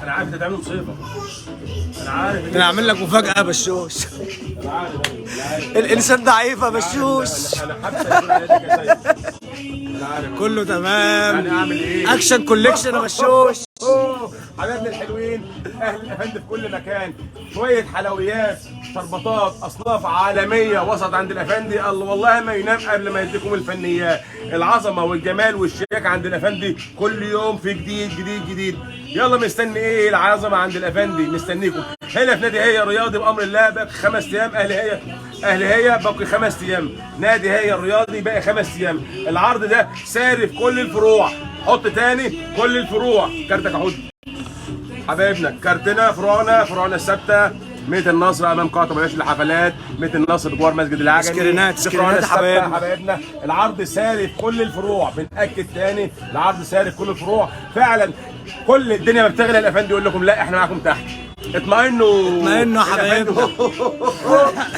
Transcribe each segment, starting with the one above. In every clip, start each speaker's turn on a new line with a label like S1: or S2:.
S1: انا عارف انت هتعمل مصيبة. انا عارف.
S2: انا عامل لك مفاجاة يا بشوش.
S1: انا عارف، انا عارف.
S2: الانسان ضعيف يا بشوش.
S1: انا حابسه يكون على يدك يا سيد. انا عارف.
S2: كله تمام.
S1: يعني اعمل ايه؟
S2: action collection يا بشوش.
S1: أوه، حبايبنا الحلوين اهل الافندي في كل مكان، شوية حلويات، شربطات، اصناف عالمية وسط عند الافندي. الله والله ما ينام قبل ما يديكم الفنيات، العظمة والجمال والشياكه عند الافندي، كل يوم في جديد جديد جديد. يلا مستني ايه؟ العظمة عند الافندي مستنيكم هنا في نادي هي الرياضي بامر الله. باقي 5 ايام، اهل هي، اهل هي باقي 5 ايام، نادي هي الرياضي باقي 5 ايام. العرض ده ساري في كل الفروع، حط تاني كل الفروع. كارتك اهو حبايبنا، كارتنا فروعنا، فروعنا الثابتة ميت النصر امام قاعة ابو الحفلات، ميت النصر بجوار مسجد العجمي.
S2: سكرينات،
S1: فروعنا
S2: سكرينات
S1: الثابتة
S2: حبايبنا.
S1: حبايبنا. العرض ساري في كل الفروع، بنأكد تاني العرض ساري في كل الفروع فعلا. كل الدنيا ما بتغلى، الافندي يقول لكم لا احنا معاكم تحت، اطمئنوا
S2: اطمئنوا يا حبايبنا.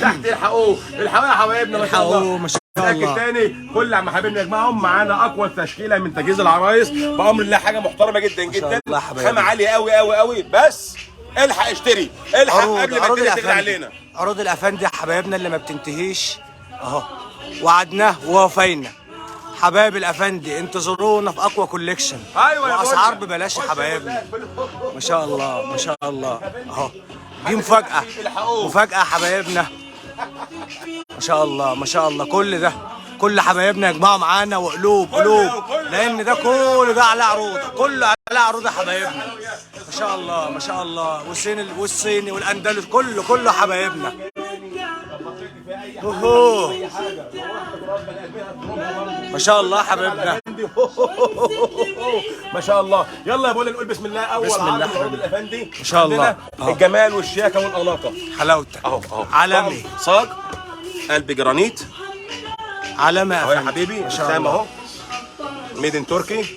S1: تحت الحقوه، الحقوه يا حبايبنا ما شاء الله.
S2: الحقوه ما شاء
S1: نأكد
S2: الله.
S1: تاني كل عم حبايبنا يا جماعة، هم معانا اقوى تشكيله من تجهيز العرايس بامر الله، حاجة محترمه جدا
S2: ما شاء
S1: جدا،
S2: الله يا حبايبنا.
S1: خامة عالية قوي قوي قوي. بس الحق اشتري، الحق
S2: عروض،
S1: قبل ما
S2: عروض
S1: الدنيا تغلى
S2: الافندي،
S1: علينا.
S2: عروض الافندي يا حبايبنا اللي ما بتنتهيش اهو، وعدناه ووفينا. حبايب الافندي انتظرونا في اقوى collection.
S1: ايوه يا
S2: واسعار
S1: بولا.
S2: ببلاش يا
S1: خش يا
S2: حبايبنا.
S1: بولا.
S2: ما شاء الله ما شاء الله اهو، دي مفاجأة، مفاجأة يا حبايبنا. ما شاء الله ما شاء الله. كل ده، كل حبايبنا يا جماعة معانا، وقلوب قلوب، لأن ده كله ده على عروض، كله على عروض يا حبايبنا. ما شاء الله ما شاء الله. والصين، والصيني والأندلس، كله كله حبايبنا. اوهو ما شاء الله حبايبنا.
S1: ما شاء الله. يلا يا بولا نقول بسم الله. اول
S2: بسم الله
S1: عرض من عروض
S2: حبيبي.
S1: الافندي
S2: ما شاء الله.
S1: عندنا الجمال والشياكه والاناقه.
S2: حلاوتك
S1: اهو اهو،
S2: عالمي.
S1: صاج قلب جرانيت
S2: عالمي يا
S1: اهو يا
S2: فندم.
S1: حبيبي،
S2: ما شاء
S1: الخام
S2: الله.
S1: اهو، made in تركي،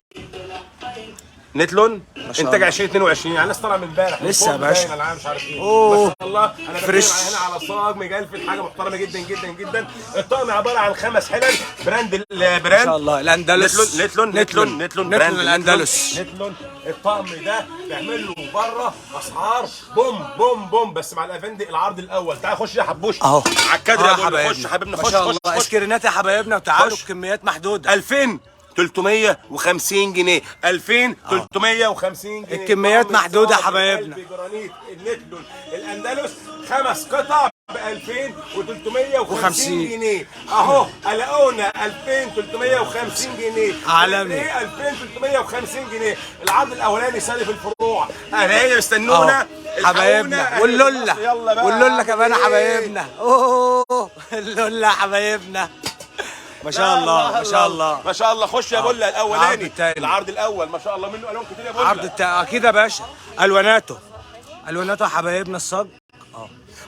S1: نتلون،
S2: شاء
S1: انتاج
S2: الله.
S1: 2022، يعني لسه طالع من امبارح.
S2: لسه يا
S1: فوق
S2: باشا.
S1: باين، انا مش عارف ايه.
S2: أوه.
S1: ما شاء الله. انا بتكلم
S2: fresh.
S1: هنا على صاج مجلفل، حاجة محترمه جدا جدا جدا. الطقم عبارة عن 5 حلل، brand ال brand
S2: ما شاء الله. الاندلس،
S1: نتلون نتلون نتلون
S2: نتلون
S1: brand
S2: الاندلس.
S1: نتلون. الطقم ده بيعمل له بره اسعار بوم بوم بوم، بس مع الافندي العرض الاول. تعال خش يا حبوش
S2: اهو
S1: على الكادر يا
S2: آه
S1: بولا.
S2: حبايبنا.
S1: خش حبيبنا،
S2: ما
S1: خش
S2: شاء
S1: خش
S2: الله.
S1: خش.
S2: اسكرينات يا حبايبنا، وتعالوا
S1: خش.
S2: بكميات محدودة.
S1: 2350 جنيه، 2350 جنيه.
S2: الكميات
S1: طقم
S2: محدودة يا
S1: صاج
S2: حبايبنا.
S1: القلب جرانيت النتلون الاندلس، 5 قطع ب 2350 جنيه اهو. قلقونا 2350 جنيه.
S2: عالمي.
S1: ايه 2350 جنيه؟ العرض الاولاني سالف الفروع، اهلا استنونا
S2: اهو حبايبنا. واللولة،
S1: يلا بقى.
S2: واللولة كمان يا
S1: إيه؟
S2: حبايبنا. اوه اللولة يا حبايبنا. ما شاء الله ما شاء الله.
S1: ما شاء الله. خش يا بولا
S2: العرض
S1: الاولاني،
S2: التاني.
S1: العرض الاول ما شاء الله منه الوان كتير يا بولا.
S2: عرض اكيد يا باشا. الواناته، الواناته يا حبايبنا. الصاج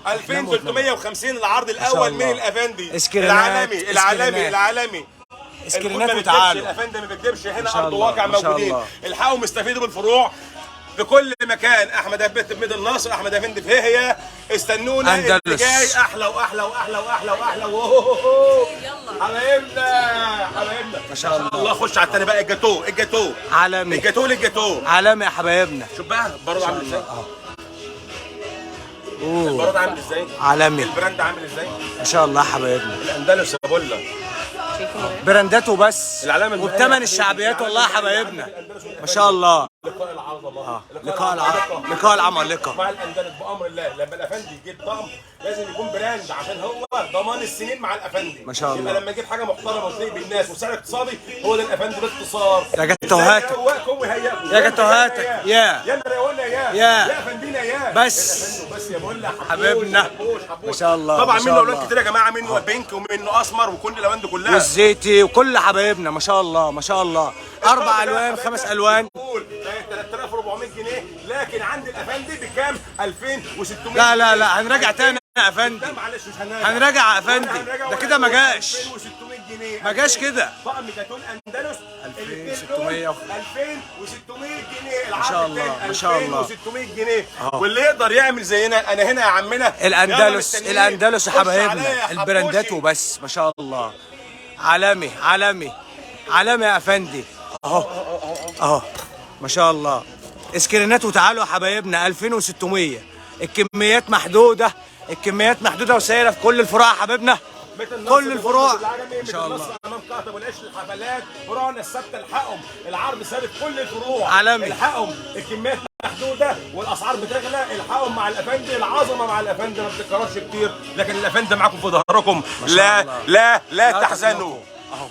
S1: 2350 العرض
S2: شاء
S1: الاول من
S2: الله.
S1: الافندي.
S2: اسكرينات،
S1: العالمي العالمي
S2: اسكرينات.
S1: العالمي.
S2: اسكرينات
S1: الكل ما
S2: وتعالوا.
S1: بيكذبش، الافندي ما بيكذبش، هنا
S2: شاء
S1: ارض
S2: الله،
S1: واقع
S2: ما شاء
S1: موجودين.
S2: الله.
S1: الحقوا مستفيدوا بالفروع في كل مكان. احمد افندي في ميدان النصر، احمد افندي في هي. استنونا اللي
S2: أندلس.
S1: جاي احلى واحلى واحلى واحلى واحلى. حبايبنا حبايبنا
S2: ما شاء الله.
S1: الله. خش على التاني بقى، الجاتو، الجاتو،
S2: عالمي.
S1: الجاتو للجاتو.
S2: عالمي يا حبايبنا.
S1: شوف بقى البرد عامل ازاي،
S2: اوه
S1: البرد عامل ازاي،
S2: عالمي.
S1: ال brand عامل ازاي.
S2: ما شاء الله يا حبايبنا.
S1: الاندلس يا بولا،
S2: برانداته بس
S1: العلامة
S2: وبتمن الشعبيات والله يا حبايبنا. ما شاء الله.
S1: لقاء العظمة،
S2: لقاء لقاء العمالقة
S1: مع الاندلس بامر الله. لما الافندي يجيب طقم لازم يكون brand، عشان هو ضمان السنين مع الافندي.
S2: ما شاء الله.
S1: يبقى لما يجيب حاجة محترمه وتليق بالناس وسعر اقتصادي، هو ده الافندي باختصار.
S2: يا جاتوهاتك.
S1: يقواكم ويهيئكم.
S2: يا جاتوهاتك. يا.
S1: يا مراونا يا.
S2: يا.
S1: يا افندينا يا.
S2: بس.
S1: الأفندي بس يا بولا. حبوش،
S2: حبيبنا.
S1: حبوش، حبوش.
S2: ما شاء الله،
S1: طبعا
S2: ما شاء
S1: منه الوان
S2: الله.
S1: كتير يا جماعة، منه pink ومنه اسمر وكل الالوان دي كلها.
S2: والزيتي وكل حبايبنا. ما شاء الله ما شاء الله. 4 الوان 5 الوان.
S1: قول 3400 جنيه، لكن عند الافندي بكام؟ 2600.
S2: لا لا لا، هنراجع تاني يا افندي.
S1: لا معلش مش هنراجع.
S2: هنراجع يا افندي،
S1: هنراجع
S2: ده كده ما جاش.
S1: 2600 جنيه
S2: ما جاش كده.
S1: طقم جاتون اندلس
S2: 2600.
S1: 2600 جنيه.
S2: ما شاء الله، ما شاء الله.
S1: 2600 جنيه. واللي يقدر يعمل زينا انا هنا يا عمنا. يلا
S2: الاندلس،
S1: مستنيين.
S2: الاندلس يا
S1: خش عليا
S2: حبايبنا.
S1: يا
S2: البراندات
S1: حبوشي.
S2: وبس. ما شاء الله. عالمي عالمي عالمي يا افندي. اهو اهو ما شاء الله. اسكرينات وتعالوا يا حبايبنا. 2600. الكميات محدودة، الكميات محدودة وسائره في كل الفروع يا حبايبنا، كل الفروع
S1: ان شاء الله. امام قاعة ابو القش الحفلات، فروعنا الثابتة الحقهم، العرض ثابت كل الفروع
S2: عالمي،
S1: الحقهم، الكميات محدودة والاسعار بتغلى، الحقهم مع الافندي، العظمة مع الافندي ما بتتكررش كتير، لكن الافندي معاكم في ظهركم. لا لا لا تحزنوا.
S2: اهو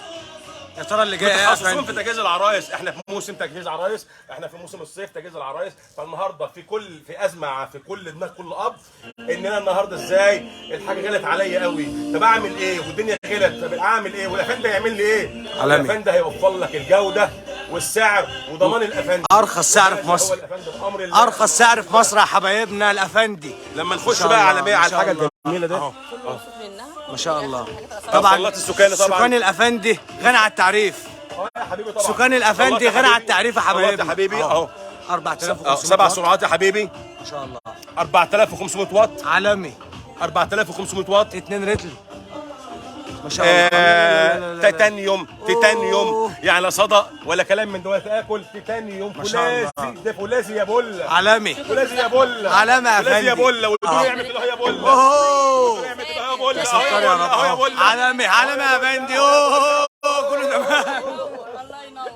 S2: يا ترى اللي جاي ايه؟
S1: متخصصين في تجهيز العرايس، احنا في موسم تجهيز عرايس، احنا في موسم الصيف تجهيز العرايس. فالنهارده في ازمة في كل دماغ كل اب، ان انا النهارده ازاي الحاجة غلت عليا قوي، طب اعمل ايه؟ والدنيا غلت، طب اعمل ايه؟ والافندي هيعمل لي ايه؟ الافندي هيوفر لك الجودة والسعر وضمان الافندي.
S2: ارخص سعر في مصر، ارخص سعر في مصر يا حبايبنا الافندي.
S1: لما نخش بقى عالمية على الحاجة الجميلة ده
S2: ما شاء الله. طبعا
S1: السكان، طبعا
S2: سكان الافندي غني على التعريف.
S1: يا حبيبي طبعا
S2: سكان الافندي غني على التعريف يا حبايبي.
S1: يا حبيبي اهو
S2: 4500
S1: 7 سرعات يا حبيبي
S2: ما شاء الله.
S1: 4500 واط
S2: عالمي،
S1: 4500 واط،
S2: 2 رتل ما شاء الله.
S1: تيتانيوم، تيتانيوم يعني لا صدأ ولا كلام من ده، تاكل تيتانيوم فولاذي، ده فولاذي يا بولا،
S2: عالمي،
S1: فولاذي يا بولا،
S2: عالمي يا فندم،
S1: فولاذي يا بولا، والدنيا يعمل كده يا بولا، والدنيا يعمل كده يا بولا، اهو يا بولا،
S2: عالمي، عالمي يا فندم. اوه كله تمام،
S3: الله ينور،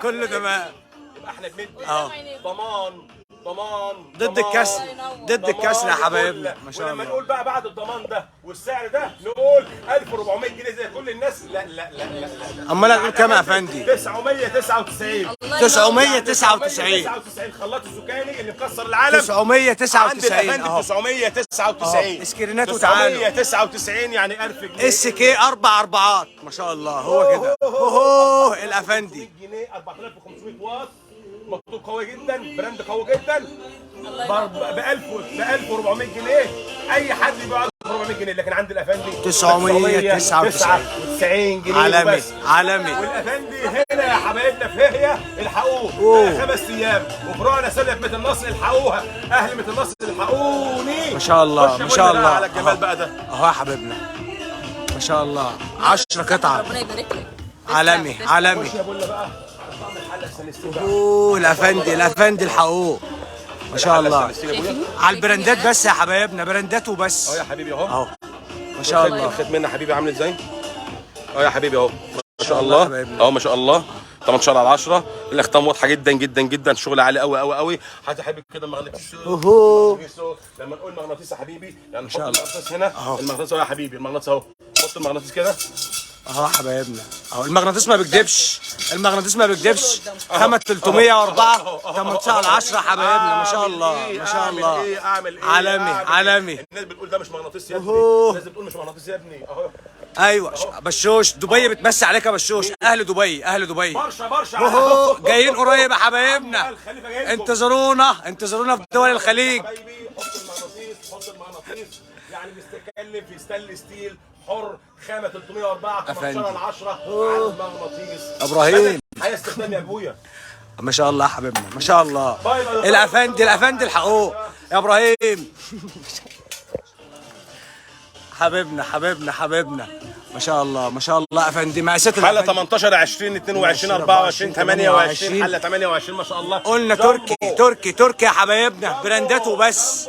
S2: كله تمام.
S1: يبقى احنا بندي ضمان، ضمان
S2: ضد الكسر، ضد الكسر يا حبايبنا ما شاء الله.
S1: ولما نقول بقى بعد الضمان ده والسعر ده نقول 1400 جنيه زي كل الناس، لا لا لا لا لا.
S2: امال هنقول كام يا فندي؟
S1: 999 999 خلاط السكاني اللي مكسر العالم،
S2: 999
S1: اهو، 999
S2: اسكرينات وتعالوا،
S1: 999 يعني 1000 جنيه.
S2: SK 4 4 ما شاء الله. هو كده اوه الافندي،
S1: جنيه 4500 واط، مطلوب قوي جدا، brand قوي جدا، ب 1400 جنيه. اي حد يبيع 1400 جنيه، لكن عند الافندي 999 جنيه.
S2: عالمي، عالمي.
S1: والافندي هنا يا حبايبنا في هي الحقوه 5 ايام، وفروعنا سنة في ميت النصر الحقوها، اهل ميت النصر الحقوني
S2: ما شاء الله، ما شاء الله
S1: على الجمال بقى ده
S2: اهو يا حبايبنا ما شاء الله. 10 قطع،
S3: ربنا يبارك لك.
S2: عالمي، عالمي.
S1: خش يا بولا بقى.
S2: اوه الافندي، الافندي الحقوه ما شاء الله. على البراندات بس يا حبايبنا، براندات وبس.
S1: اهو يا حبيبي اهو،
S2: اهو ما شاء الله.
S1: ختمنا حبيبي عامل ازاي؟ اهو يا حبيبي اهو ما شاء الله، اهو ما شاء الله. 18 على 10، الاختام واضحة جدا جدا جدا، شغل عالي قوي قوي قوي. هات يا حبيبي كده مغناطيس.
S2: اوهو
S1: لما نقول مغناطيس يا حبيبي يعني نحط المغناطيس هنا، المغناطيس اهو يا حبيبي، المغناطيس اهو، حط المغناطيس كده
S2: اهو يا حبايبنا اهو. المغناطيس ما بيكدبش، المغناطيس ما بيكدبش. خامة 304 18 على 10 حبايبنا ما شاء الله، ما شاء الله. عالمي، عالمي.
S1: الناس بتقول ده مش مغناطيس يا ابني، الناس بتقول مش مغناطيس يا ابني اهو.
S2: ايوه بشوش، دبي بتمسي عليك يا بشوش، اهل دبي، اهل دبي
S1: برشا برشا
S2: جايين قريب يا حبايبنا، انتظرونا، انتظرونا في دول الخليج.
S1: حبايبي حط المغناطيس، حط المغناطيس، يعني بنتكلم في stainless steel حر، خامة 304 15 على 10 على المغناطيس.
S2: ابراهيم
S1: حياة استخدام يا ابويا
S2: ما شاء الله يا حبيبنا ما شاء الله. الافندي، الافندي الحقوه يا ابراهيم. حبيبنا، حبيبنا، حبيبنا ما شاء الله، ما شاء الله افندي. مقاسات
S1: حله 18 20 22 24 28، حله 28 ما شاء الله.
S2: قلنا تركي، تركي، تركي يا حبايبنا، براندات وبس.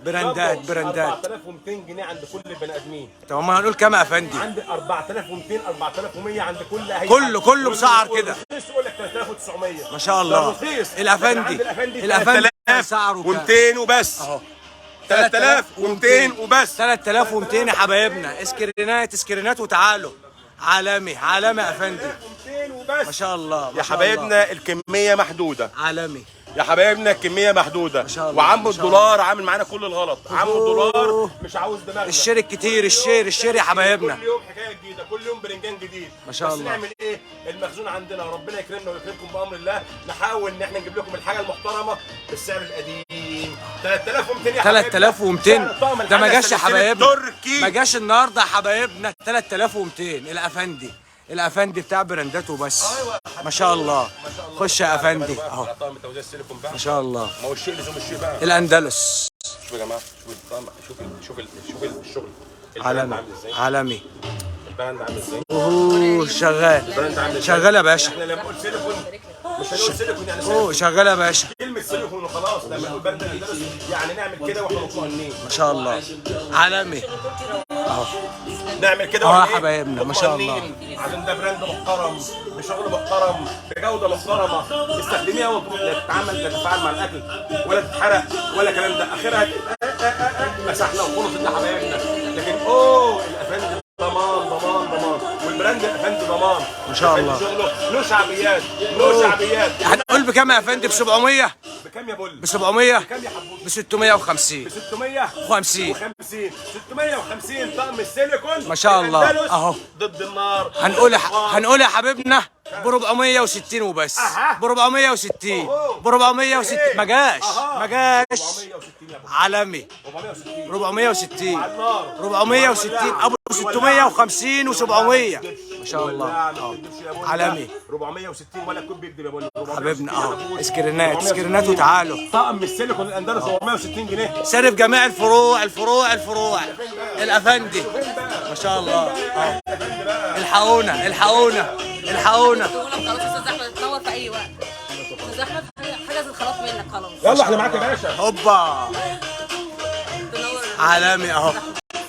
S2: براندات، براندات.
S1: 4200 جنيه عند كل البني ادمين.
S2: طب ما هنقول كام يا افندي؟
S1: عند 4200 4100 عند كل اي
S2: كله، كله مسعر كده.
S1: الرخيص يقول لك 3900
S2: ما شاء الله. الافندي، الافندي سعره
S1: 200 وبس اهو، 3200 وبس،
S2: 3200 يا حبايبنا. اسكرينات، اسكرينات وتعالوا. عالمي، عالمي يا افندي.
S1: 3200 وبس
S2: ما شاء الله
S1: يا حبايبنا. الكمية محدودة.
S2: عالمي
S1: يا حبايبنا، الكمية محدودة.
S2: ما شاء الله.
S1: وعم الدولار عامل معانا كل الغلط، عم الدولار مش عاوز دماغنا.
S2: ال share الكتير، ال share، ال share يا حبايبنا.
S1: كل يوم حكاية جديدة، كل يوم برنجان جديد
S2: ما شاء الله.
S1: بس نعمل ايه؟ المخزون عندنا، ربنا يكرمنا ويكرمكم بامر الله. نحاول ان احنا نجيب لكم الحاجة المحترمة بالسعر القديم. 3200 يا حبايبنا،
S2: 3200 ده ما جاش يا حبايبنا، ما جاش النهارده يا حبايبنا. 3200 الافندي، الافندي بتاع براندات وبس.
S1: أيوة
S2: ما شاء الله.
S1: ما شاء الله.
S2: خش يا افندي اهو ما شاء الله.
S1: ما هو الشيء لزوم الشيء بقى.
S2: الاندلس.
S1: شوف يا جماعة، شوف الطعم، شوف شوف شوف الشغل.
S2: عالمي، عالمي.
S1: ال brand عامل ازاي؟
S2: اوه شغال،
S1: ال brand عامل ازاي؟
S2: شغال يا باشا.
S1: احنا لما نقول سيليكون مش هنقول سيليكون يعني سيليكون.
S2: اوه شغالة يا باشا.
S1: كلمة سيليكون وخلاص، لما نقول brand الاندلس يعني نعمل كده واحنا مطمئنين.
S2: ما شاء الله عالمي اهو.
S1: نعمل كده
S2: اه
S1: واحنا
S2: حبايبنا ما شاء الله،
S1: عشان ده brand محترم بشغل محترم بجوده محترمه، استخدميها وانت لا تتعامل لا تتفاعل مع الاكل ولا تتحرق ولا كلام ده، اخرها مسحنا وخلصت يا حبايبنا. لكن اوه الافندي ضمان ضمان ضمان، وال brand الافندي ضمان
S2: ما شاء الله.
S1: شغله له شعبيات له شعبيات.
S2: هنقول بكام يا افندي؟ ب 700.
S1: بكام يا بول؟
S2: ب 700.
S1: بكام يا حبوب؟
S2: ب 650.
S1: ب 650. 650 طقم السيليكون
S2: ما شاء الله اهو
S1: ضد النار.
S2: هنقول يا حبيبنا ب 460 وبس. ب 460. ب 460. ما جاش ما جاش. عالمي. 460. 460 ابو 650 و700 ما شاء الله عالمي.
S1: 460 ولا كوب بيكدب يا بول
S2: حبيبنا اهو. سكرينات سكرينات وتعالوا.
S1: طقم السيليكون الاندلس 460 جنيه.
S2: سارف جميع الفروع الفروع الفروع. الافندي ما شاء الله اهو. الحقونا الحقونا الحقونا.
S3: خلاص استاذ احمد تنور في اي وقت. استاذ احمد حجز الخلاط منك خلاص.
S1: يلا احنا معاك يا باشا.
S2: هوبا عالمي اهو.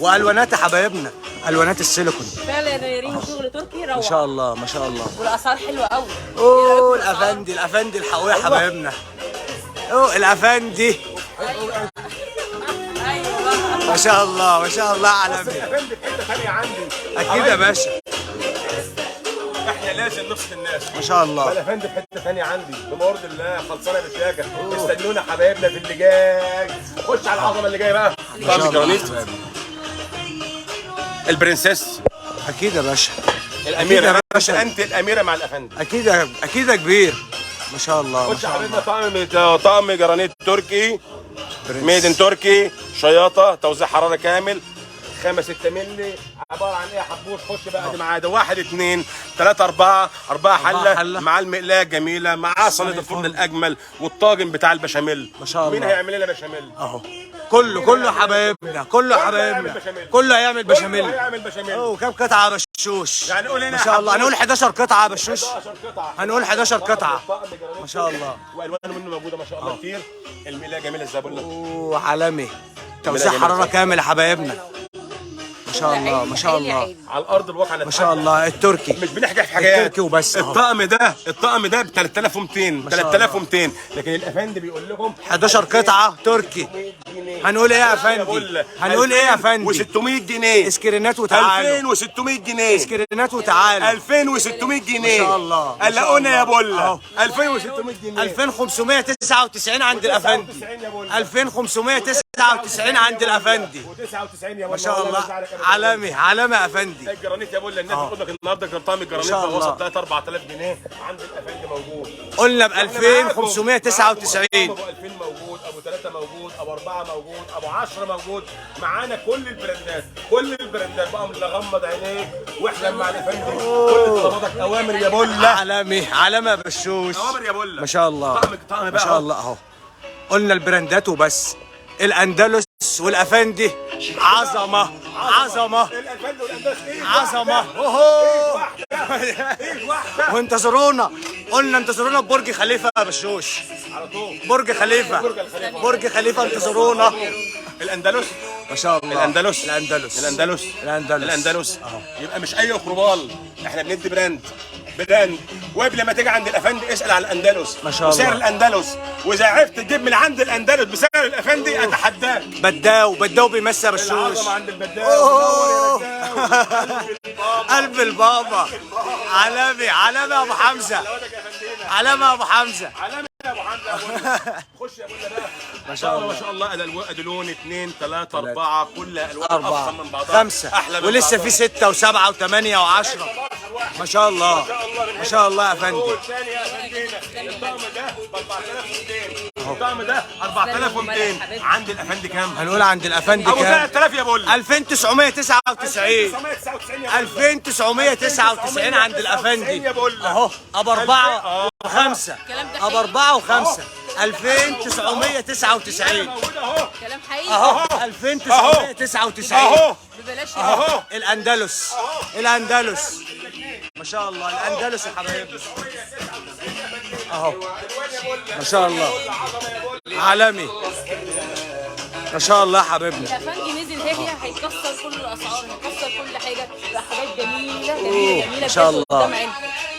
S2: والوانات يا حبايبنا، الوانات السيليكون
S3: فعلا يا ريم، شغل تركي روعه
S2: ما شاء الله ما شاء الله،
S3: والاسعار حلوة قوي.
S2: اوه الافندي الافندي الحقوه يا حبايبنا. اوه الافندي
S3: ايوه ايوه
S2: ما شاء الله ما شاء الله عالمي.
S1: الافندي في حتة ثانية عندي
S2: اكيد يا باشا،
S1: احنا لازم نبسط الناس
S2: ما شاء الله.
S1: الافندي في حتة ثانية عندي بما يرضي الله، خلصانه بالشياكه. استنونا حبايبنا في اللي جاي. خش على العظمة اللي جاية بقى. طقم جرانيت ال princess.
S2: اكيد يا باشا.
S1: الاميرة يا باشا، انت الاميرة مع الافندي.
S2: اكيد اكيد يا كبير ما شاء الله.
S1: خش يا حبيبنا. طقم جرانيت تركي made in تركي، شياطه، توزيع حرارة كامل، 5 6 مللي. عبارة عن ايه يا حبوش؟ خش بقى دي معايا. ده 1 2 3 4 4 حله مع المقلايه الجميلة، مع صينية الفرن الاجمل، والطاجن بتاع البشاميل.
S2: ما شاء الله.
S1: مين هيعمل لنا بشاميل؟
S2: اهو كله كله حبايبنا، كله حبايبنا، كله هيعمل بشاميل.
S1: كله هيعمل بشاميل.
S2: اوه كام قطعه يا بشوش؟
S1: يعني قول هنا
S2: ما شاء الله. هنقول 11 قطعه يا بشوش.
S1: 11 قطعه.
S2: هنقول 11 قطعه ما شاء الله.
S1: والوانه منه موجودة ما شاء الله كتير. المقلايه جميلة ازاي بقول لك.
S2: اوه عالمي. توزيع حرارة كامل يا حبايبنا ما شاء الله ما شاء الله.
S1: على الارض الواقع
S2: ما شاء الله. التركي
S1: مش بنحكي في حاجات،
S2: التركي وبس.
S1: الطقم ده الطقم ده ب 3200 3200، لكن الافندي بيقول لكم
S2: 11 قطعه تركي. هنقول ايه يا افندي؟ هنقول ايه يا افندي؟
S1: و600 جنيه.
S2: سكرينات وتعالوا.
S1: 2600 جنيه.
S2: سكرينات وتعالوا.
S1: 2600 جنيه
S2: ما شاء الله.
S1: قلقونا يا بولا. 2600 جنيه.
S2: 2599 عند الافندي. 2599 عند الافندي.
S1: و99 يا بولا
S2: ما شاء الله. عالمي عالمي يا افندي.
S1: الجرانيت يا بولا، الناس بتقول لك النهارده طقم الجرانيت وصل 3 4000 جنيه عند الافندي موجود.
S2: قلنا ب 2599.
S1: ابو 2000 موجود، ابو 3 موجود، ابو 4 موجود، ابو 10 موجود. معانا كل البراندات، كل البراندات بقى. من غمض عينيك واحلم مع الافندي. كل طلباتك اوامر يا بولا.
S2: عالمي عالمي يا بشوش.
S1: اوامر يا بولا
S2: ما شاء الله.
S1: طقم طقم بقى
S2: ما شاء الله اهو. قلنا البراندات وبس. الاندلس والافندي عظمه عظمه.
S1: الافندي والاندلس ايه
S2: عظمه. اوهو وانتظرونا. قلنا انتظرونا ببرج خليفة يا بشوش.
S1: على طول
S2: برج خليفة، برج خليفة انتظرونا.
S1: الاندلس
S2: ما شاء الله.
S1: الاندلس
S2: الاندلس
S1: الاندلس
S2: الاندلس
S1: الاندلس. يبقى مش اي خربال، احنا بندي brand brand. وقبل ما تيجي عند الافندي اسال على الاندلس
S2: ما شاء الله
S1: وسعر الاندلس، واذا عرفت تجيب من عند الاندلس بسعر الافندي اتحداك.
S2: بداو بداو بيمسي يا بشوش.
S1: العظمة عند البداو.
S2: قلب البابا عالمي عالمي يا ابو حمزة، عالمي يا ابو حمزة،
S1: عالمي يا ابو حمزة. خش يا ابو بقى
S2: ما شاء الله
S1: ما شاء الله. ادلون 2 3 4 كل الوان افخم من بعضها،
S2: 5 احلى، ولسه في 6 و7 و8 و10 ما شاء الله ما شاء الله يا فندم.
S1: ثاني يا فندم، الطقم ده ب 4200، الطقم ده 4200 عند الافندي كام؟
S2: هنقول عند الافندي كام؟
S1: ابو 3000 يا بول.
S2: 2999 2999 عند الافندي اهو. ابو 4 و5، ابو 4 و5 2999
S3: كلام حقيقي
S2: اهو. 2999
S1: اهو
S3: ببلاش
S2: اهو. الاندلس الاندلس ما شاء الله، الاندلس يا حبايبي. اهو ما شاء الله عالمي، ما شاء الله حبيبنا.
S3: الافندي نزل هي هيكسر كل الاسعار، هيكسر كل حاجة، حاجات جميلة جميلة جميلة
S2: ما شاء الله.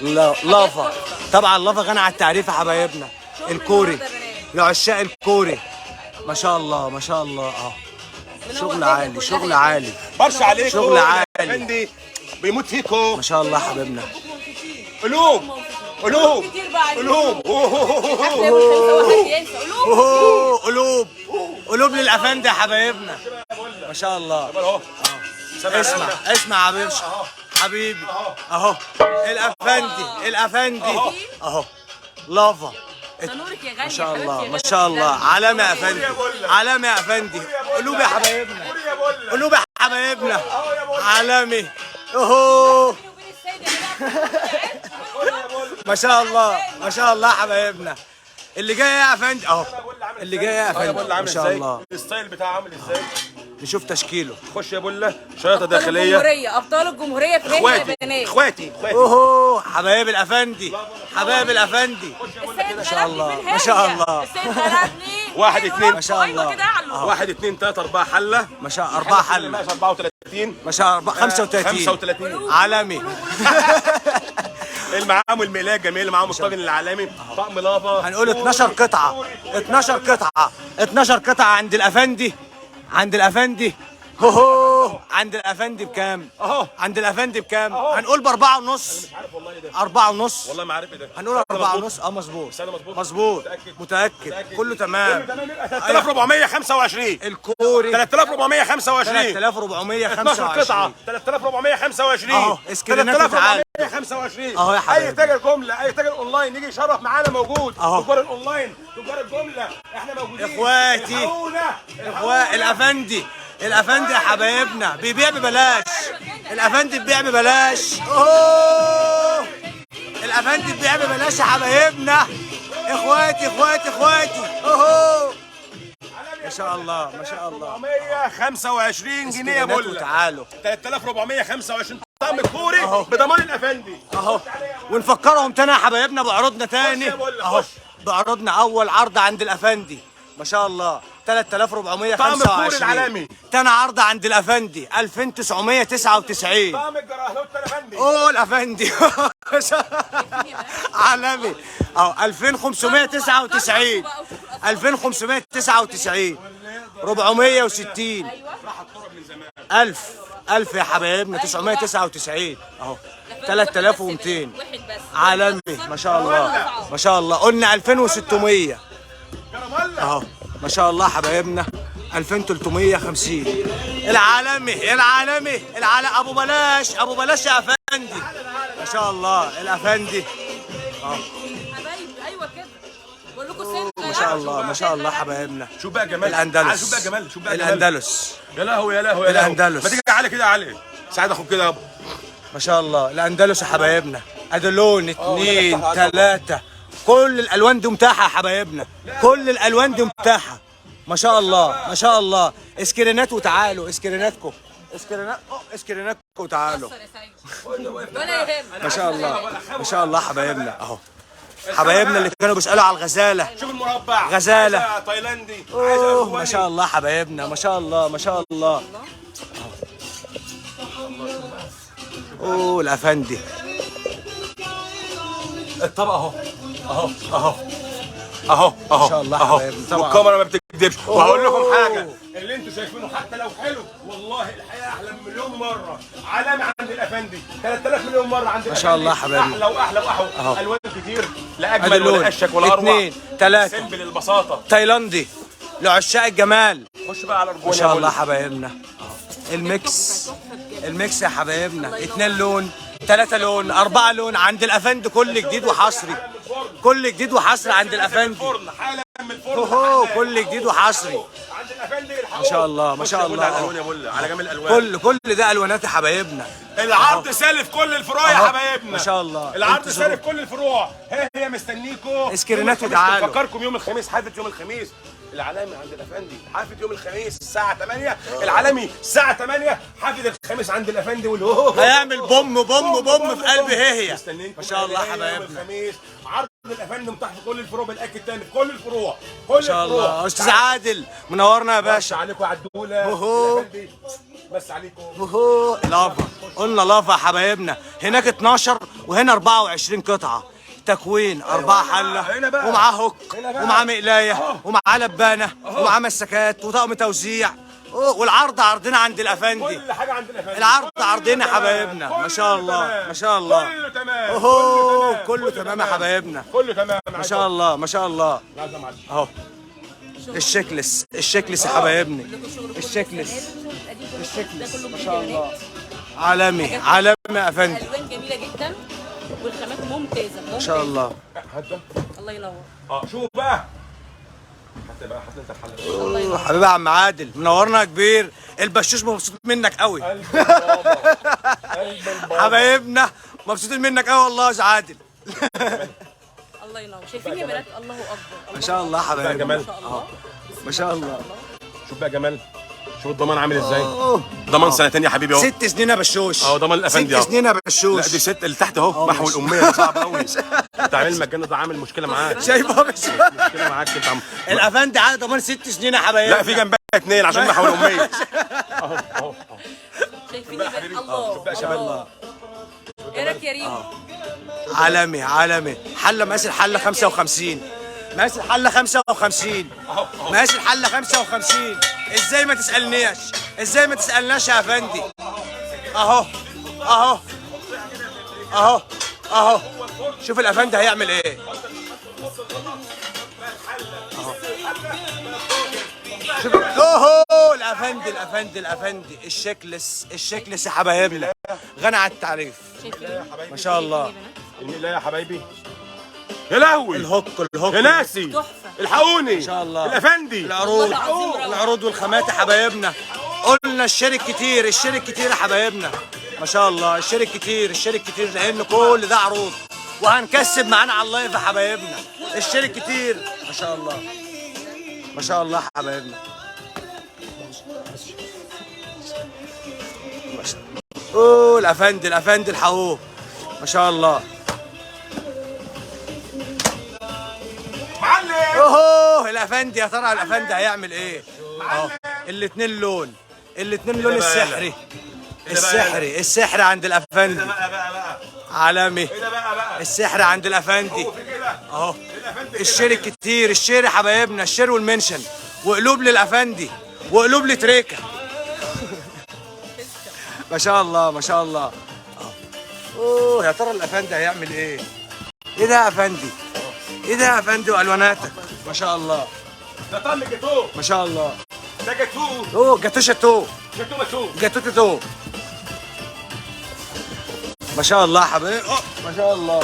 S2: لا لافا طبعا، لافا غني على التعريف يا حبايبنا. الكوري لعشاق الكوري، ما شاء الله ما شاء الله. اهو شغل عالي، شغل عالي،
S1: برش عليكم،
S2: شغل عالي.
S1: الافندي بيموت فيكم
S2: ما شاء الله حبيبنا.
S1: قلوب قلوب قلوب
S2: قلوب قلوب للافندي يا حبايبنا ما شاء الله. اسمع اسمع يا حبيبي، اهو الافندي، الافندي اهو لافا ما شاء الله ما شاء الله. علامة يا افندي، علامة يا افندي. قلوب يا حبايبنا، قلوب يا حبايبنا، عالمي اهو ما شاء الله ما شاء الله حبايبنا. اللي جاي يا افندي اهو، اللي جاي يا افندي ما شاء الله.
S1: ال style بتاعه عامل ازاي؟
S2: نشوف تشكيله.
S1: خش يا بوله، شياطه داخلية،
S3: الجمهورية، ابطال الجمهورية في
S1: اخواتي اخواتي اخواتي.
S2: اوه حبايب الافندي، حبايب الافندي ما شاء الله ما شاء الله.
S1: 1 2
S2: ما شاء الله،
S1: 1 2 3 4 حله
S2: ما شاء الله، 4 حله،
S1: 34
S2: ما شاء الله، 35
S1: 35
S2: عالمي.
S1: اللي معاهم المقلايه الجميل، اللي معاهم الطاجن العالمي، طقم لافا.
S2: هنقول 12 قطعه، 12 قطعه، 12 قطعه عند الافندي، عند الافندي. هو عند الافندي بكام؟
S1: اهو
S2: عند الافندي بكام؟ هنقول ب4.5.
S1: مش عارف والله ايه ده.
S2: 4.5
S1: والله ما عارف ايه ده.
S2: هنقول 4.5. اه مظبوط مظبوط، متأكد كله تمام.
S1: 3425
S2: الكوري،
S1: 3425،
S2: 3425،
S1: 12 قطعة، 3425
S2: اهو اسكرينات تعالى
S1: 3425
S2: اهو يا حبيبي.
S1: اي تاجر جملة، اي تاجر اونلاين يجي يشرف معانا موجود.
S2: اهو
S1: تجار الاونلاين، تجار الجملة، احنا موجودين.
S2: اخواتي اخوات الافندي، الافندي يا حبايبنا بيبيع ببلاش، الافندي بيبيع ببلاش. اوه الافندي بيبيع ببلاش يا حبايبنا. اخواتي اخواتي اخواتي اوه ما شاء الله ما شاء الله.
S1: 425 جنيه يا بولا،
S2: تعالوا
S1: 3425 طقم كوري بضمان الافندي
S2: اهو. ونفكرهم تاني يا حبايبنا بعروضنا تاني اهو، بعروضنا اول عرض عند الافندي ما شاء الله 3425.
S1: طقم الكوري العالمي.
S2: تاني عرض عند الافندي 2999.
S1: طقم الجراهوت الافندي.
S2: اوه الافندي عالمي اهو 2599، 2599، 460، 1000 1000 يا حبايبنا، 999 اهو، 3200 عالمي ما شاء الله ما شاء الله. قلنا 2600 اهو ما شاء الله حبايبنا، 2350. العالمي العالمي العالمي، ابو بلاش، ابو بلاش يا افندي ما شاء الله الافندي اهو
S3: حبايبي. ايوه كده بقول لكم
S2: ما شاء الله ما شاء الله حبايبنا.
S1: شوف بقى جمال
S2: الاندلس،
S1: شوف بقى جمال، شوف بقى جمال
S2: الاندلس.
S1: يا لهوي يا لهوي يا لهوي.
S2: الاندلس.
S1: ما تيجي علي كده يا علي، ساعد اخوك كده يابا.
S2: ما شاء الله الاندلس يا حبايبنا، ادي لون 2 3، كل الالوان دي متاحة يا حبايبنا، كل الالوان دي متاحة ما شاء الله ما شاء الله. اسكرينات وتعالوا، اسكريناتكم، اسكرينات، اسكريناتكم وتعالوا. ما شاء الله ما شاء الله حبايبنا اهو. حبايبنا اللي كانوا بيسالوا على الغزالة،
S1: شوف المربع،
S2: غزاله
S1: تايلاندي،
S2: ما شاء الله حبايبنا ما شاء الله ما شاء الله. اوه الافندي،
S1: الطبق اهو اهو اهو اهو اهو
S2: ما شاء الله حبايبنا.
S1: والكاميرا ما بتكدبش. وهقول لكم حاجة، اللي انتوا شايفينه حتى لو حلو والله الحياة احلى مليون مرة. علامة عند الافندي، 3000 مليون مرة عند الافندي
S2: ما شاء الله حبايبنا.
S1: احلى واحلى واحلى، الوان كتير، لا اجمل ولا اشيك ولا اروع.
S2: 2 3
S1: simple البساطة،
S2: تايلاندي لعشاق الجمال.
S1: خش بقى على
S2: ما شاء الله حبايبنا. ال mix، ال mix يا حبايبنا، 2 لون، 3 لون، 4 لون عند الافندي. كل جديد وحصري، كل جديد وحصري عند الافندي. اوه كل جديد وحصري
S1: عند الافندي.
S2: ما شاء الله ما شاء الله.
S1: على الالوان يا بولا، على جميع الالوان.
S2: كل ده الوانات يا حبايبنا.
S1: العرض سالف كل الفروع يا حبايبنا
S2: ما شاء الله.
S1: العرض سالف كل الفروع. هي مستنيكم.
S2: اسكرينات وتعالوا.
S1: فكركم يوم الخميس، حفلة يوم الخميس العالمي عند الافندي، حفلة يوم الخميس الساعة 8، العالمي الساعة 8، حفلة الخميس عند الافندي. والهو
S2: هيعمل بوم بوم بوم في قلب هي.
S1: مستنيينكم
S2: ما شاء الله
S1: يوم
S2: حبايبنا.
S1: الخميس. عرض الافندي متاح في كل الفروع، بالاكد تاني في كل الفروع، كل
S2: ما شاء الله. استاذ عادل منورنا يا باشا.
S1: عليكم على الدولة.
S2: أوهو.
S1: بس عليكم.
S2: اوهو لافا، قلنا لافا يا حبايبنا. هناك 12 وهنا 24 قطعه. تكوين 4 حله،
S1: هنا بقى.
S2: ومعاه هوك،
S1: هنا بقى.
S2: ومعاه مقلايه، ومعاه لبانه، ومعاه مسكات، وطقم توزيع. والعرض عرضنا عند الافندي.
S1: كل حاجة عند الافندي.
S2: العرض عرضنا يا حبايبنا. ما شاء الله، ما شاء الله.
S1: كله تمام.
S2: اوهو كله تمام يا حبايبنا.
S1: كله تمام.
S2: ما شاء الله، ما شاء الله. اهو الشكلس، الشكلس يا حبايبنا، الشكلس، الشكلس. ما شاء الله، عالمي عالمي يا افندي.
S3: الوان جميلة جدا والخامات ممتازة.
S2: ما شاء الله.
S3: الله ينور.
S1: شوف بقى، حتى بقى حتى انت الحلقة.
S3: الله ينور
S2: حبيبي يا عم عادل، منورنا يا كبير. البشوش مبسوط منك قوي.
S1: قلب البابا، قلب البابا.
S2: حبايبنا مبسوطين منك قوي والله يا عادل.
S3: الله ينور. شايفين يا بنات؟ الله اكبر.
S2: ما شاء الله حبايبنا.
S1: جمال.
S3: ما شاء الله.
S2: ما شاء الله.
S1: شوف بقى جمال، شوف الضمان عامل ازاي. ضمان سنتين يا حبيبي اهو.
S2: 6 سنين يا بشوش.
S1: ضمان الافندي.
S2: 6 سنين يا بشوش.
S1: لا دي 6 اللي تحت اهو، محو الامية ده صعب قوي. تعمل المجان ده عامل مشكلة معاك.
S2: شايفه يا بشوش؟
S1: مشكلة معاك انت عم.
S2: الافندي عامل ضمان 6 سنين يا حبايبنا.
S1: لا في جنبها 2 عشان محو الامية. اهو اهو.
S3: شايفين يا بنات؟ الله.
S1: شوف بقى شباب.
S3: الله. ايه رايك يا ريم؟
S2: عالمي عالمي. حله مقاس الحلة 55، مقاس الحلة 55، مقاس الحلة 55. ازاي ما تسالنيش؟ ازاي ما تسالناش يا افندي؟ اهو اهو اهو اهو. شوف الافندي هيعمل ايه. اهو شوف. اوهو الافندي، الافندي، الافندي. الشكلس، الشكلس يا حبايبنا، غني عن التعريف. ما شاء الله.
S1: المقلايه يا حبايبي. يا لهوي.
S2: الهوك، الهوك
S1: يا ناسي.
S3: تحفة.
S1: الحقوني.
S2: ما شاء الله.
S1: الافندي.
S2: العروض، العروض والخامات يا حبايبنا. قلنا ال share كتير، ال share كتير يا حبايبنا. ما شاء الله، ال share كتير، ال share كتير، لان كل ده عروض وهنكسب معانا على ال live يا حبايبنا. ال share كتير. ما شاء الله، ما شاء الله حبايبنا. ما شاء الله. اوه الافندي، الافندي الحقوه. ما شاء الله.
S1: معلم.
S2: اوهو الافندي، يا ترى الافندي هيعمل ايه؟ اهو الاثنين لون، الاثنين لون السحري، السحري، السحر عند الافندي.
S1: بقى
S2: عالمي.
S1: ايه ده بقى؟
S2: السحر عند الافندي. اهو ال share الكتير، ال share يا حبايبنا، ال share وال mention، وقلوب للافندي وقلوب لتريكا. ما شاء الله، ما شاء الله. اوه يا ترى الافندي هيعمل ايه؟ ايه ده يا افندي؟ ايه ده يا افندي والواناتك؟ ما شاء الله.
S1: ده طعم جاتوه.
S2: ما شاء الله.
S1: ده جاتوه.
S2: اوه جاتوه شاتوه.
S1: جاتوه ماتوه.
S2: جاتوه تاتوه. ما شاء الله يا حبيبي. ما شاء الله.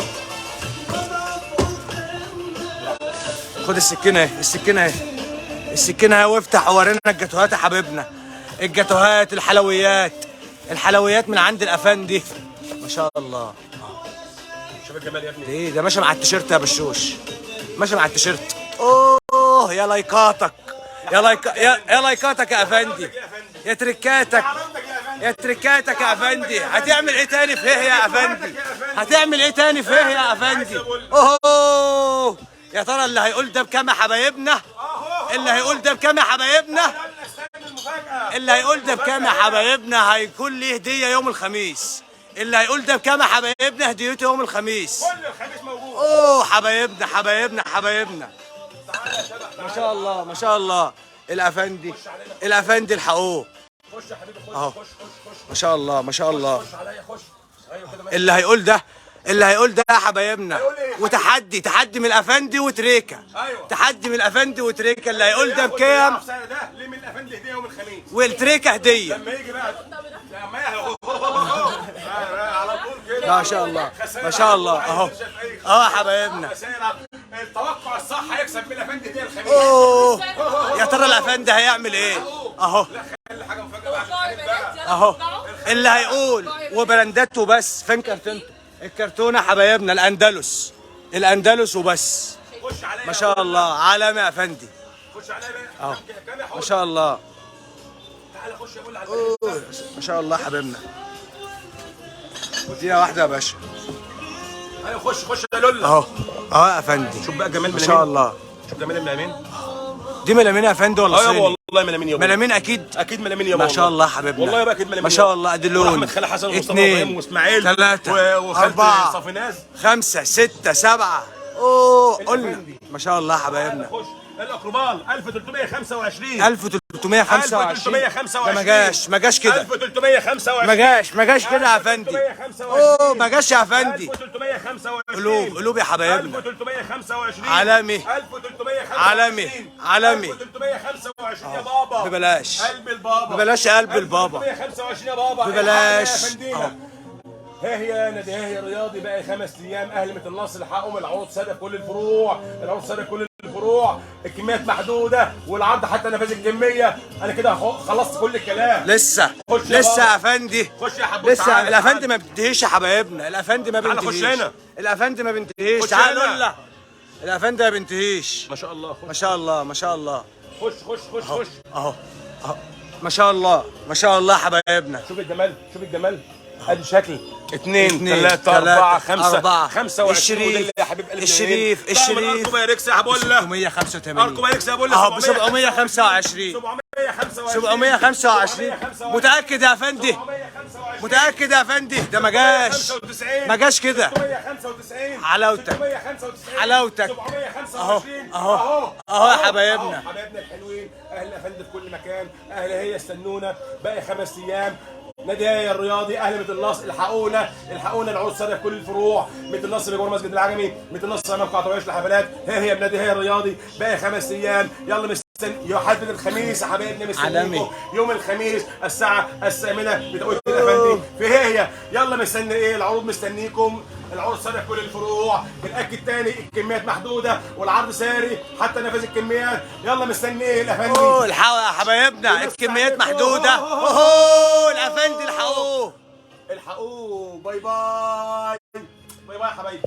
S2: خد السكينة اهي، السكينة اهي، السكينة اهي، وافتح وورينا الجاتوهات يا حبيبنا. الجاتوهات، الحلويات، الحلويات من عند الافندي. ما شاء الله.
S1: شوف الجمال يا ابني.
S2: ايه ده؟ ماشي مع التيشيرت يا بشوش، ماشي مع التيشيرت. اوه يا لايكاتك، يا لايك، يا لايكاتك يا افندي، يا تريكاتك، يا تريكاتك يا افندي. هتعمل ايه تاني في ايه يا افندي؟ هتعمل ايه تاني في ايه يا افندي؟ اوه يا ترى اللي هيقول ده بكام يا حبايبنا؟ اللي هيقول ده بكام يا حبايبنا؟ اللي هيقول ده بكام يا حبايبنا هيكون ليه هديه يوم الخميس. اللي هيقول ده بكام يا حبايبنا هديته يوم الخميس.
S1: كل الخميس موجود.
S2: اوه حبايبنا، حبايبنا، حبايبنا. ما شاء الله، ما شاء الله. الافندي، الافندي الحقوه.
S1: خش يا حبيبي، خش.
S2: اهو.
S1: خش خش خش.
S2: ما شاء الله، ما شاء الله.
S1: خش عليا، خش. ايوه كده.
S2: اللي هيقول ده، اللي هيقول ده يا حبايبنا. وتحدي، تحدي من الافندي وتريكا.
S1: ايوه.
S2: تحدي من الافندي وتريكا. اللي هيقول ده بكام؟
S1: ده ليه من الافندي هديه يوم الخميس.
S2: والتريكا هديه.
S1: لما يجي بقى، لما يجي على طول كده.
S2: ما شاء الله، ما شاء الله. اهو اهو يا حبايبنا.
S1: التوقع الصح هيكسب من الافندي هديه الخميس.
S2: اوه يا ترى الافندي هيعمل ايه؟ اهو
S1: لا خلي حاجة مفاجاة بقى عشان الخميس بقى.
S2: اهو اللي هيقول وبرانداته بس. فين كرتونته؟ الكرتونه حبايبنا الاندلس، الاندلس وبس.
S1: خش عليا.
S2: ما شاء الله، عالمي يا افندي.
S1: خش عليا بقى.
S2: اهو.
S1: كام يا
S2: ما شاء الله.
S1: تعالى خش يا قول على
S2: أوه، ما شاء الله حبيبنا. دقيقة واحدة يا باشا.
S1: ايوه خش، خش يا لولا.
S2: اهو. اه يا افندي.
S1: شوف بقى جمال
S2: ما شاء الله.
S1: شوف جمال الملامين.
S2: دي ملامين يا افندي ولا
S1: اه
S2: صيني؟
S1: والله ملامين يابا.
S2: ملامين اكيد.
S1: اكيد ملامين يابا.
S2: ما شاء الله حبيبنا.
S1: والله يابا اكيد ملامين.
S2: ما شاء الله. ادي اللون.
S1: احمد خالد حسن ومصطفى ابراهيم واسماعيل
S2: 3
S1: 4 صافيناز
S2: 5 6 7. اوه قلنا ما شاء الله حبايبنا.
S1: خش الاقربال 1325.
S2: 1325. ده ما جاش كده.
S1: 1325.
S2: ما جاش كده يا افندي. اوه ما جاش يا افندي.
S1: 1325.
S2: قلوب قلوب يا حبايبنا.
S1: 1325.
S2: عالمي.
S1: 1325.
S2: عالمي عالمي.
S1: 1325 يا بابا.
S2: ببلاش.
S1: قلب البابا.
S2: ببلاش يا قلب البابا.
S1: 1325 يا بابا.
S2: ببلاش.
S1: ها هي نادي ها هي الرياضي. باقي 5 ايام. اهل ميت النصر لحقهم. العروض سادة في كل الفروع. العروض سادة في كل الفروع. الكميات محدودة والعرض حتى نفاذ الكمية. انا كده خلصت كل الكلام.
S2: لسه لسه يا افندي.
S1: خش يا حبوب.
S2: لسه الافندي ما بينتهيش يا حبايبنا. الافندي ما بينتهيش.
S1: خش هنا.
S2: الافندي ما بينتهيش. تعالوا لنا. الافندي ما بينتهيش.
S1: ما شاء الله. خش.
S2: ما شاء الله ما شاء الله.
S1: خش خش خش خش.
S2: اهو اهو. ما شاء الله ما شاء الله حبايبنا.
S1: شوف الجمال. شوف الجمال. ادي شكل 2 3 4 5 25.
S2: الشريف
S1: يا حبيب قلبي
S2: الشريف الشريف.
S1: اركو يا حبوله.
S2: 685.
S1: اركو يا حبوله.
S2: اهو ب 725. 725. متأكد يا افندي؟ متأكد يا افندي؟ ده ما جاش. ما جاش كده.
S1: 695.
S2: حلاوتك.
S1: 695.
S2: حلاوتك.
S1: 725.
S2: اهو اهو يا حبايبنا.
S1: حبايبنا الحلوين. اهل افندي في كل مكان. اهل هي استنونا. باقي 5 ايام. نادي هي الرياضي. اهل ميت النصر الحقونا. الحقونا. العروض ساريه في كل الفروع. ميت النصر بجوار مسجد العجمي. ميت النصر امام قاعة عيش الحفلات. ها هي بنادي هي الرياضي. باقي 5 ايام. يلا مستني يحدد الخميس يا حبايبنا. مستنيكم يوم الخميس الساعة 8 بتوقيت الافندي في هي. يلا مستني ايه؟ العروض مستنيكم. العروض ساريه في كل الفروع. بنأكد تاني الكميات محدودة والعرض ساري حتى نفاذ الكميات. يلا مستني ايه الافندي؟
S2: اوه الحقوا يا حبايبنا. الكميات محدودة. اوه الافندي الحقوه.
S1: الحقوه. bye bye. bye bye يا حبايبي.